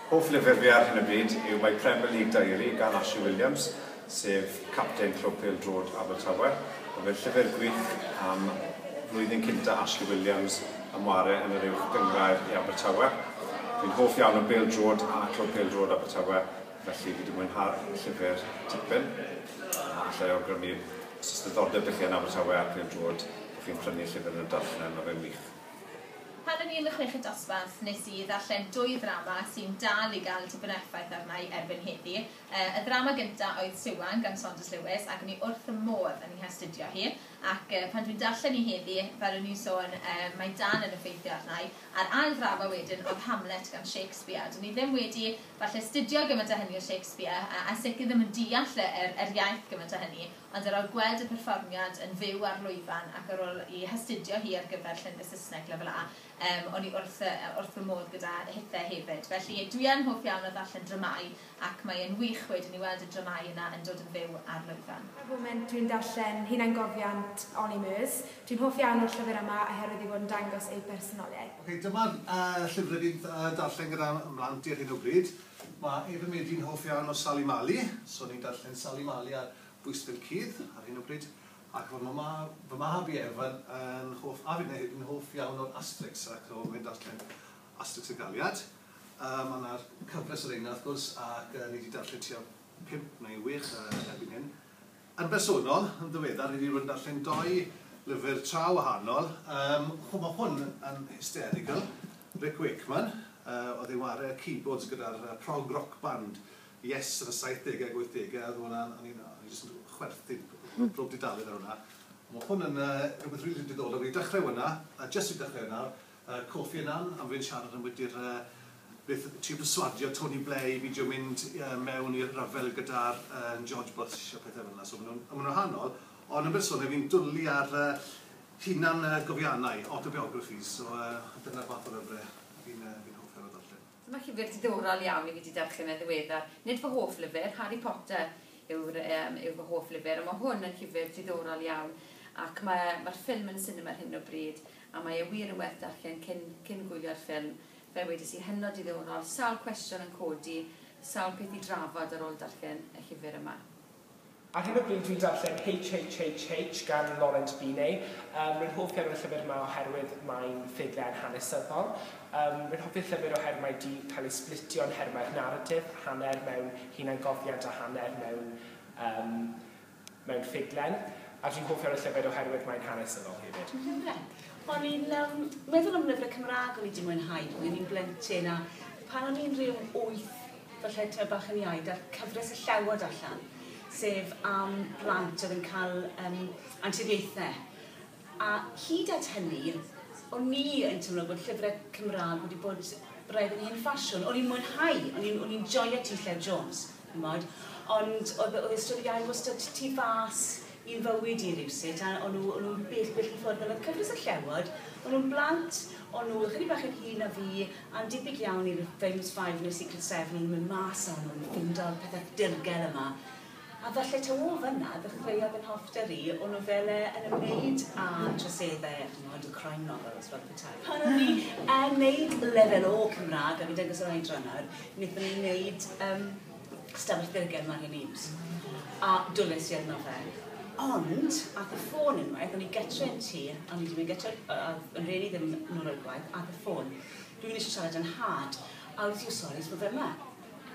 Hoff lyfr fi ar hyn o bryd yw My Premier League Diary gan Ashley Williams, sef capten Clwb Pêl-droed Abertawe. Mae fe'n llyfr gwych am flwyddyn cynta Ashley Williams am ware yn yr uwch gynghrair i Abertawe. Fi'n hoff iawn o bêl-droed a Clwb Pêl-droed Abertawe, felly fi wedi mwynhau'r llyfr tipyn. A allai awgrymu, os oes diddordeb 'da chi yn Abertawe a pêl-droed, bod chi'n prynu llyfr yn y darllen, mae fe'n wych. Pan o'n i yn y chweched dosbarth, nes i ddarllen dwy ddrama sy'n dal i gael tipyn o effaith arna i erbyn heddi. Y ddrama gynta oedd Siwan gan Saunders Lewis, ac o'n i wrth fy modd yn ei hastudio hi. Ac pan dwi'n darllen hi heddi, fel o'n i'n sôn, mae dal yn effeithio arna i. A'r ail ddrama wedyn oedd Hamlet gan Shakespeare. Do'n i ddim wedi falle astudio gymaint â hynny o Shakespeare, a sicr ddim yn deall yr iaith gymaint â hynny, ond ar ôl gweld y perfformiad yn fyw ar lwyfan ac ar ôl i hastudio hi ar gyfer Llenyddiaeth Saesneg lefel A, o'n i wrth fy modd gyda hithe hefyd. Felly dwi yn hoff iawn o ddarllen dramâu, ac mae e'n wych wedyn i weld y dramâu yna yn dod yn fyw ar lwyfan. Ar y foment dwi'n darllen hunangofiant Olly Murs. Dwi'n hoff iawn o'r llyfr yma oherwydd ei fod yn dangos ei bersonoliaeth. Ok, dyma'r llyfrau fi'n darllen gyda 'mhlant i ar hyn o bryd. Mae Eva Medi'n hoff iawn o Sali Mali, so ni'n darllen Sali Mali a'r Bwystfil Cudd ar hyn o bryd. Ac fy mab, fy mab i Evan yn hoff, a finne hefyd yn hoff iawn o'r Asterix, ac o fe'n darllen Asterix y Galiad. Mae yna'r cyfres o reina wrth gwrs, ac ni wedi darllen tua 5 neu 6 erbyn hyn. Yn bersonol, yn ddiweddar, fi wedi bod yn darllen dou lyfr tra wahanol. Mae hwn yn hysterical. Rick Wakeman, oedd e'n ware keyboards gyda'r prog rock band Yes yn y 70au ag 80au, oedd hwnna'n, o'n i'n o'n i jyst yn chwerthin pob dudalen ar hwnna. Mae hwn yn rhywbeth rili diddorol. Fi 'di dechrau hwnna, a jyst wedi dechrau nawr, Kofi Annan, a fe'n siarad ambiti'r beth, trio perswadio Tony Blair i beidio mynd mewn i'r rhyfel gyda'r George Bush a pethau fel 'na. So maen nhw'n maen nhw'n wahanol, ond yn bersonol fi'n dwlu ar hunan gofiannau, autobiographies, so dyna'r fath o lyfrau fi'n fi'n hoff iawn o ddarllen. Dyma llyfr diddorol iawn i fi 'di darllen yn ddiweddar. Nid fy hoff lyfr, Harry Potter yw'r yym yw fy hoff lyfr, ond mae hwn yn llyfr diddorol iawn ac mae mae'r ffilm yn y sinema ar hyn o bryd a mae e wir yn werth darllen cyn cyn gwylio'r ffilm. Fel wedes i, hynod diddorol, sawl cwestiwn yn codi, sawl peth i drafod ar ôl darllen y llyfr yma. Ar hyn o bryd dwi'n darllen HHHH gan Laurent Binet. Rwy'n hoff iawn o'r llyfr yma oherwydd mae'n ffuglen hanesyddol. Rwy'n hoffi'r llyfr oherwydd mae 'di cael ei sblitio yn nhermau'r naratif, hanner mewn hunangofiant a hanner mewn yym mewn ffuglen. A dwi'n hoff iawn o'r llyfr oherwydd mae'n hanesyddol hefyd. Llyfrau. O'n i'n yym meddwl am lyfrau Cymraeg o'n i 'di mwynhau pan o'n i'n blentyn a pan o'n i'n rhyw wyth falle tymed bach yn iau, daeth cyfres y Llewod allan, sef am blant oedd yn cael um, anturiaethau. A hyd at hynny, o'n i yn teimlo bod llyfrau Cymraeg wedi bod braidd yn hen ffasiwn. O'n i'n mwynhau, o'n i'n o'n i'n joio T Llew Jones, chimod, ond oedd oedd y storïau wastad tu fas i'n fywyd i rywsut, a o'n nhw o'n nhw'n bell bell i ffwrdd. Ond oedd cyfres y Llewod, o'n nhw'n blant, o'n nhw ychydig bach yn hŷn na fi, a'n debyg iawn i'r Famous Five neu'r Secret Seven, o'n nhw'n mynd mas a o'n nhw'n ffindo'r pethau dirgel yma. A falle taw o fan'na ddechreuodd yn hoffter i o nofelau yn ymwneud â troseddau, chimod, y crime novels fel petai. Pan o'n i yn neud Lefel O Cymraeg, a fi'n dangos yr oedran nawr, wnaethon ni wneud yym Stafell Ddirgel Marion Eames, a dwles i arno fe. Ond, ath y ffôn unwaith, o'n i gytre yn tŷ, a o'n i 'di mynd gytre, o'dd 'yn rhieni ddim nôl o'r gwaith, ath y ffôn. Rhywun eisiau siarad â 'nhad. A wedes i, o sori, so fe 'ma.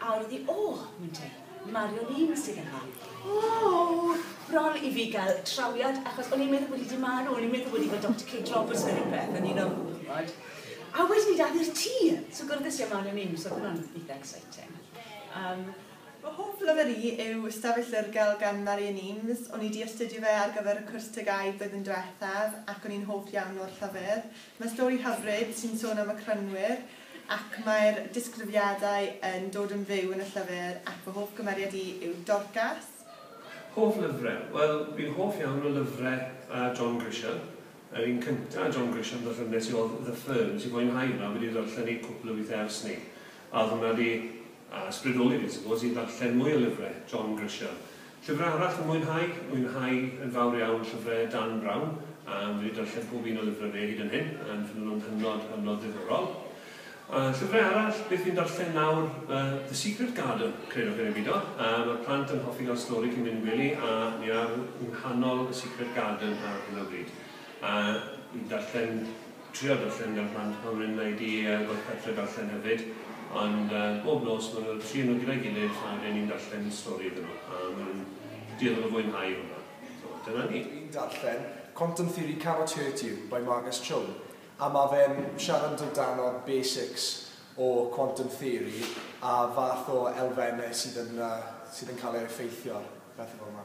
A wedodd hi, o, mynd i, Marion Eames sydd yma. O! Bron i fi gael trawiad, achos o'n i'n meddwl bod hi 'di marw, o'n i'n meddwl bod hi fel Doctor Kate Roberts neu rhywbeth, o'n i'n chimod. A wedyn ni dath i'r tŷ! So gwrddais i â Marion Eames, so oedd hwnna'n eitha exciting. Um, Fy hoff lyfr i yw Ystafell Ddirgel gan Marion Eames. O'n i 'di astudio fe ar gyfer y cwrs TGAU blwyddyn diwethaf ac o'n i'n hoff iawn o'r llyfr. Mae'n stori hyfryd sy'n sôn am y Crynwyr ac mae'r disgrifiadau yn dod yn fyw yn y llyfr ac fy hoff gymeriad i yw Dorcas. Hoff lyfrau? Wel, fi'n hoff iawn o lyfrau John Grisham. Yr un cynta John Grisham ddarllenes i oedd The Firm. Nes i fwynhau hwnna, fi 'di ddarllen hi cwpl o weithiau ers 'ny. A oedd hwnna 'di ysbrydoli fi, I suppose, i ddarllen mwy o lyfrau John Grisham. Llyfrau arall yn mwynhau? Mwynhau yn fawr iawn llyfrau Dan Brown. Fi 'di darllen pob un o lyfrau fe hyd yn hyn, a ffindo nhw'n hynod, hynod ddiddorol. Llyfrau arall, beth fi'n darllen nawr, The Secret Garden, credwch yn y byd o. Mae'r plant yn hoffi gael stori cyn mynd gwely, a ni ar nghanol The Secret Garden ar hyn o bryd. Fi'n darllen, trio darllen gyda'r plant pan maen nhw'n gwneud i gwaith cartre darllen hefyd, ond bob nos maen nhw'n tri nhw gyda'i gilydd a wedyn ni'n darllen stori iddyn nhw, a maen nhw'n dueddol o fwynhau hwnna. So, dyna ni. Dwi'n darllen Quantum Theory Cannot Hurt You by Marcus Chung, a mae fe'n siarad amdano'r basics o quantum theory a fath o elfennau sydd yn, sydd yn cael ei effeithio ar bethau fel yma.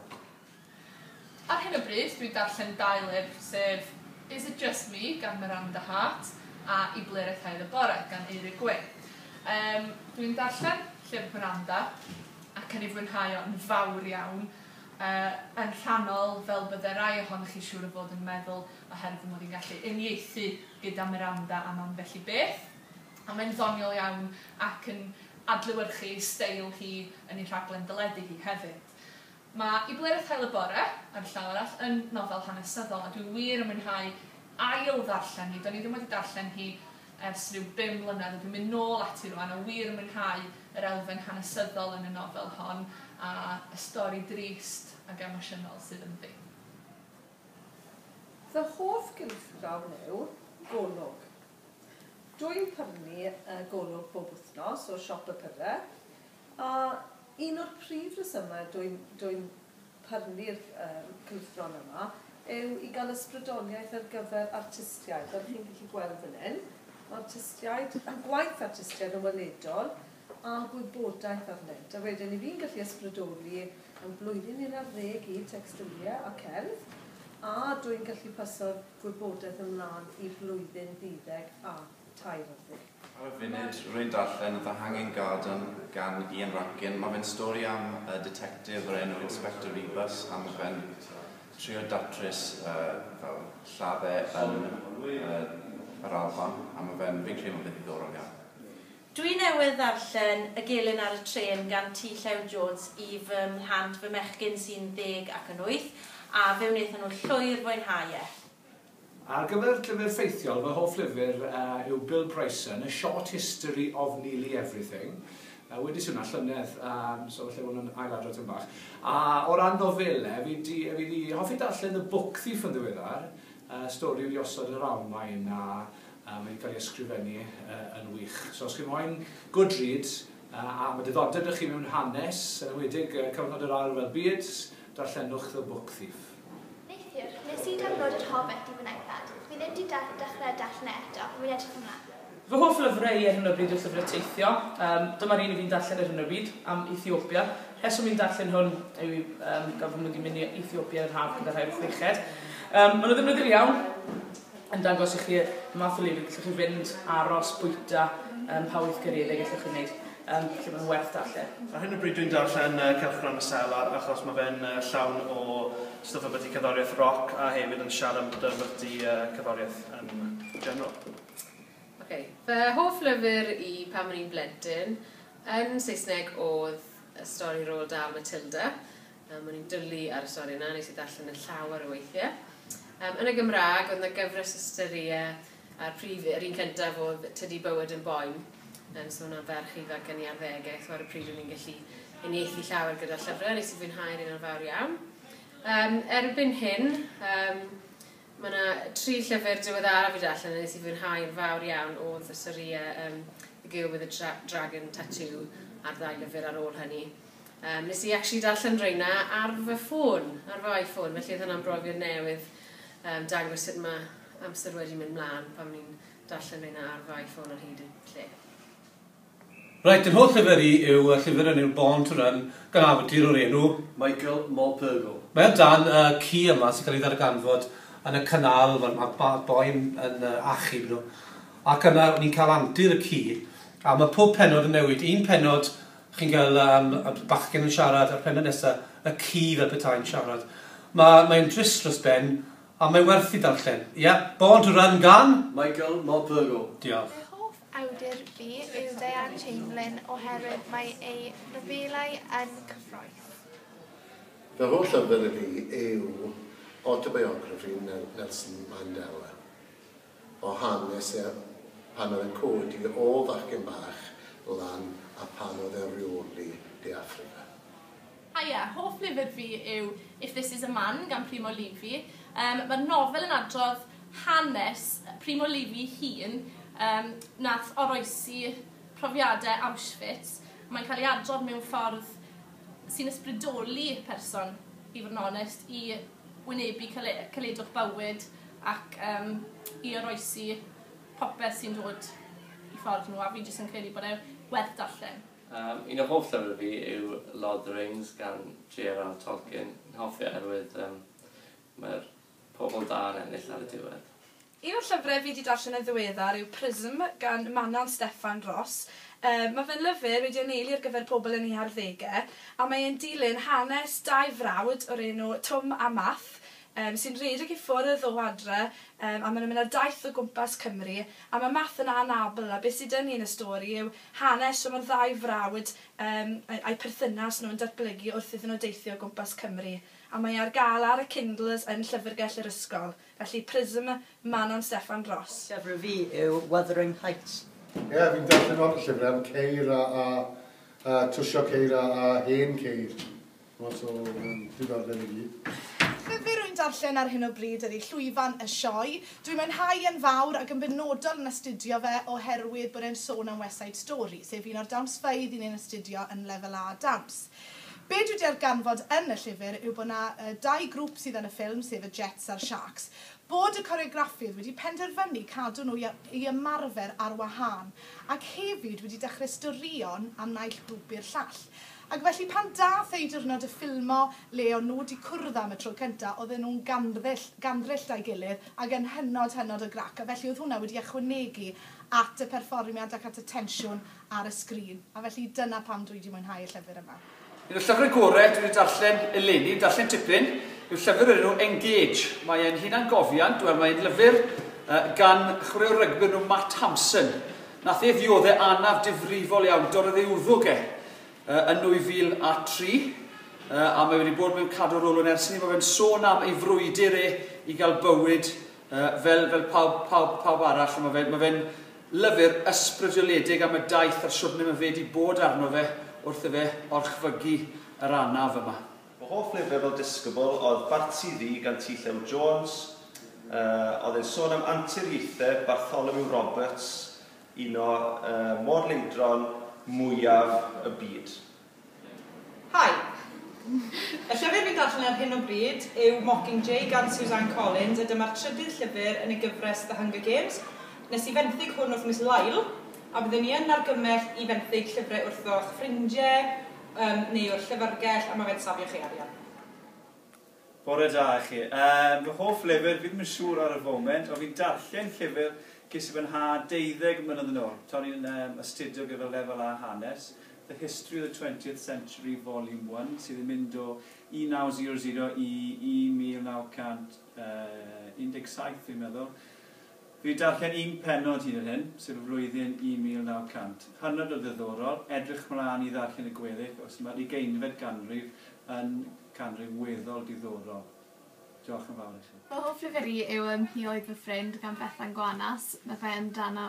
Ar hyn o bryd, dwi'n darllen dau lyfr, sef Is It Just Me gan Miranda Hart a I Ble'r Aeth Haul y Bore gan Eirug Gwyn. Dwi'n darllen llyfr Miranda ac yn ei fwynhau o'n fawr iawn, yn rhannol fel bydde rai ohonoch chi siŵr o fod yn meddwl oherwydd fy mod i'n gallu uniaethu gyda Miranda am ambell i beth. A mae'n ddoniol iawn ac yn adlewyrchu steil hi yn ei rhaglen deledu hi hefyd. Mae I Ble'r Aeth Haul y Bore, ar y llaw arall, yn nofel hanesyddol, a dwi wir yn mwynhau ail ddarllen hi. Do'n i ddim wedi darllen hi ers rhyw 5 mlynedd, a dwi'n mynd nôl ati rwan, a wir yn mwynhau yr elfen hanesyddol yn y nofel hon, a y stori drist ac emosiynol sydd ynddi. Fy hoff gylchgrawn yw Golwg. Dwi'n prynu Golwg bob wythnos o siop y Pyrrau, a un o'r prif resymau dwi'n dwi prynu'r cylchgrawn yma yw i gael ysbrydoliaeth ar gyfer artistiaid. Fel chi'n gallu gweld fan hyn, mae artistiaid, gwaith artistiaid yn weledol a gwybodaeth arnynt. A wedyn i fi'n gallu ysbrydoli yn blwyddyn 11 i textiliau a celf, a dwi'n gallu paso'r gwybodaeth ymlaen i blwyddyn 12 a 13. Ar y funud, rwy'n darllen The Hanging Garden gan Ian Rankin. Mae fe'n stori am y detective o'r enw Inspector Rebus, a mae fe'n trio datrys fel lladdau yn yr Alban, a mae fe'n, fi'n credu mae'n ddiddorol iawn. Dwi newydd ddarllen Y Gelyn ar y Trên gan T. Llew Jones i fy mhlant fy mechgyn sy'n 10 ac yn 8, a fe wnaethon nhw llwyr fwynhau e. Ar gyfer llyfr ffeithiol, fy hoff lyfr yw Bill Bryson, A Short History of Nearly Everything. Wedi hwnna llynedd, so falle hwn yn ailadrodd yn bach. A o ran nofelau, fi di hoffi darllen The Book Thief yn ddiweddar, stori wedi osod yr Almaen a mae wedi cael ei ysgrifennu yn wych. So os chi moyn good read, a mae diddordeb ydych chi mewn hanes, yn enwedig cyfnod yr Ail Ryfel Byd, darllenwch The Book Thief. Neithiwr, nes i download yr Hobbit i fy iPad. Fi ddim wedi dechrau darllen e eto, fi'n edrych ymlaen. Fy hoff lyfrau i ar hyn o bryd yw'r llyfrau teithio. Dyma'r un i fi'n darllen ar hyn o bryd, am Ethiopia. Rheswm fi'n darllen hwn yw gan fy mod i'n mynd i Ethiopia yr haf gyda rhai o'r chweched. Maen nhw ddim yn iawn, yn dangos i chi y math o lefydd gallwch chi fynd, aros, bwyta, pa weithgareddau gallwch chi wneud, lle mae'n werth darllen. Ar hyn o bryd dwi'n darllen Cylchgrawn y Selar achos mae fe'n llawn o stwff ambyti cerddoriaeth rock a hefyd yn siarad ambyti cerddoriaeth yn general. Okay. Fy hoff lyfr i pan o'n i'n blentyn yn Saesneg oedd y stori Roald Dahl Matilda. O'n i'n dwlu ar y stori yna, nes i ddarllen yn llawer o weithiau. Yn y Gymraeg, oedd yna gyfres o storïau, a'r prif, yr un cyntaf oedd Tydi Bywyd yn Boen. So hwnna'n ferch ifanc yn ei arddegau, so ar y pryd o'n i'n gallu uniaethu llawer gyda'r llyfrau, nes i fwynhau'r un o'r fawr iawn. Erbyn hyn, mae yna 3 llyfr diweddaraf i darllen, a nes i fwynhau'n fawr iawn oedd y storïau The Girl with the Dragon Tattoo a'r ddau lyfr ar ôl hynny. Nes i actually darllen rheina ar fy ffôn, ar fy iPhone, felly oedd hwnna'n brofiad newydd. Dangos sut mae amser wedi mynd mlaen pan ni'n darllen rheina ar fy iPhone ar hyd y lle. Reit, yn holl llyfr i yw llyfr yn yw'r Born to Run gan awdur o'r enw Michael Morpurgo. Mae o dan ci yma sy'n cael ei ddarganfod yn y canal, mae boi'n yn achub nhw. Ac yna ni'n cael antur y ci, a mae pob pennod yn newid. Un pennod chi'n cael bachgen yn siarad, a'r pennod nesaf y ci fel petai'n siarad. Mae'n drist dros ben, a mae'n werth i darllen. Ie, yeah. Born to Run gan Michael Morpurgo. Diolch. Fy hoff awdur fi yw Diane Chamberlain oherwydd mae ei nofelau yn cyffrous. Fy hoff llyfr i fi yw Autobiography Nelson Mandela, o hanes e pan oedd e'n codi o fachgen bach lan a pan oedd e'n reoli De Affrica. Haia, hoff lyfr fi yw If This Is a Man gan Primo Levi. Mae'r nofel yn adrodd hanes Primo Levi hun nath oroesi profiadau Auschwitz. Mae'n cael ei adrodd mewn ffordd sy'n ysbrydoli person, i fod yn onest, i wynebu caledwch bywyd ac i oroesi popeth sy'n dod i ffordd nhw, a fi jyst yn credu bod e werth darllen. Un o hoff llyfr fi yw Lord of the Rings gan J.R.R. Tolkien. Yn hoffi oherwydd mae'r pobl da yn ennill ar y diwedd. Un o'r llyfrau fi wedi darllen yn ddiweddar yw Prism gan Manon Steffan Ross. Mae fe'n lyfr wedi anelu ar gyfer pobl yn eu harddegau, a mae'n dilyn hanes dau frawd o'r enw Twm a Math, sy'n rhedeg i ffwrdd o adre, a maen nhw'n mynd ar daith o gwmpas Cymru, a mae Math yn anabl, a beth sydd 'da ni yn y stori yw hanes o mae'r ddau frawd a'u perthynas nhw yn datblygu wrth iddyn nhw deithio o gwmpas Cymru. A mae ar gael ar y Kindles yn llyfrgell yr ysgol. Felly Prism, Manon Steffan Ross. Llyfr fi yw Wuthering Heights. Ie, yeah, fi'n darllen lot o llyfrau am ceir a trwsio ceir a hen ceir. So, diddordeb i gyd. Llyfr rwy'n darllen ar hyn o bryd ydy Llwyfan y Sioe. Dwi'n mwynhau yn fawr ac yn benodol yn astudio fe oherwydd bod e'n sôn am West Side Story, sef un o'r dawnsfeydd i ni'n astudio yn Lefel A Dawns. Be dwi wedi arganfod yn y llyfr yw bod yna dau grŵp sydd yn y ffilm, sef y Jets a'r Sharks, bod y coreograffydd wedi penderfynu cadw nhw i ymarfer ar wahân, ac hefyd wedi dechrau storïon am naill grŵp i'r llall. Ac felly pan dath ei diwrnod y ffilmo le o'n nhw wedi cwrdd am y tro cyntaf, oedden nhw'n gandryll da'i gilydd ac yn hynod hynod o grac. A felly oedd hwnna wedi ychwanegu at y perfformiad ac at y tensiwn ar y sgrin. A felly dyna pam dwi wedi mwynhau y llyfr yma. Un o'r llyfrau gorau dwi wedi darllen eleni, darllen tipyn, yw'r llyfr o'r enw Engage. Mae e'n hunangofiant, wel mae'n lyfr gan chwaraewr rygbi nhw Matt Hampson. Nath e ddioddau anaf difrifol iawn, dorrodd ei wddwg e yn 2003, a mae wedi bod mewn cadw'r olwyn ers hynny. Mae fe'n sôn am ei frwydr e i gael bywyd fel pawb arall. Mae fe'n lyfr ysbrydoledig am y daith a'r siwrne mae fe wedi bod arno fe wrth i fe orchfygu yr anaf yma. Fy hoff lyfr fel disgybl oedd Barti Ddu gan T. Llew Jones. Oedd e'n sôn am anturiaethau Bartholomew Roberts, un o môr-leidron mwyaf y byd. Hi! Y llyfr fi'n darllen ar hyn o bryd yw Mockingjay gan Suzanne Collins, a dyma'r trydydd llyfr yn y gyfres The Hunger Games. Nes i fenthyg hwn wrth Miss Lyle, a byddwn ni yn argymell i fenthyg llyfrau wrtho'ch ffrindiau neu o'r llyfrgell, a mae fe'n safio chi arian. Bore da i chi. Fy hoff lyfr, fi ddim yn siŵr ar y foment, ond fi'n darllen llyfr ges i fy nhad 12 mlynedd yn ôl. To'n i'n astudio gyda lefel A hanes, The History of the 20th Century Volume 1, sydd yn mynd o 1900 i 1917, fi'n meddwl. Fi wedi darllen un pennod hyd yn hyn, sef y flwyddyn 1900. Hynod o ddiddorol, edrych mlaen i ddarllen y gweddill, os mae'r 20fed ganrif yn canrif weddol diddorol. Diolch yn fawr i chi. Fy hoff lyfr i yw Hi Oedd Fy Ffrind gan Bethan Gwanas. Mae fe amdano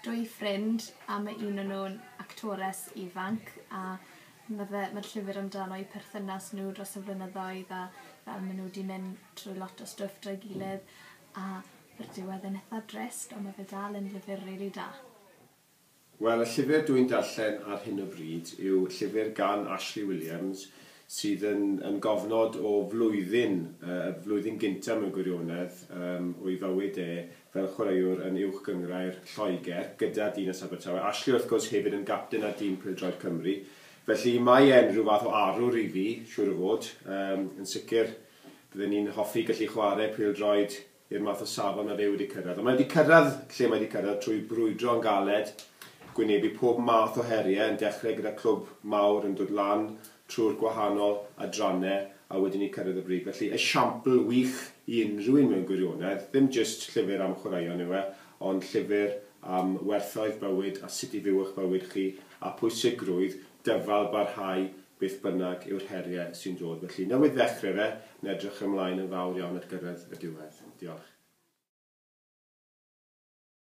dwy ffrind a mae un o'n nhw'n actores ifanc, a mae'r llyfr amdano eu perthynas nhw dros y flynyddoedd a fel maen nhw wedi mynd trwy lot o stwff drwy gilydd, a yr diwedd yn eitha drist, ond mae fe dal yn lyfr rili da. Wel, y llyfr dwi'n darllen ar hyn o bryd yw llyfr gan Ashley Williams, sydd yn gofnod o flwyddyn, y flwyddyn gyntaf mewn gwirionedd, o'i fywyd e fel chwaraewr yn uwch gynghrair Lloegr gyda Dinas Abertawe. Ashley wrth gwrs hefyd yn gapten ar dîm pêl-droed Cymru. Felly mae e'n rhyw fath o arwr i fi, siŵr o fod. Yn sicr byddwn ni'n hoffi gallu chwarae pêl-droed i'r math o safon na fe wedi cyrraedd. Ond mae wedi cyrraedd lle mae wedi cyrraedd trwy brwydro yn galed, gwynebu pob math o heriau, yn dechrau gyda clwb mawr yn dod lan trwy'r gwahanol adrannau a wedyn ni cyrraedd y brig. Felly esiampl wych i unrhyw un mewn gwirionedd, ddim jyst llyfr am chwaraeon yw e, ond llyfr am werthoedd bywyd a sut i fyw eich bywyd chi a pwysigrwydd dyfal barhau beth bynnag yw'r heriau sy'n dod. Felly newydd ddechrau fe, yn edrych ymlaen yn fawr iawn at gyrraedd y diwedd. Diolch.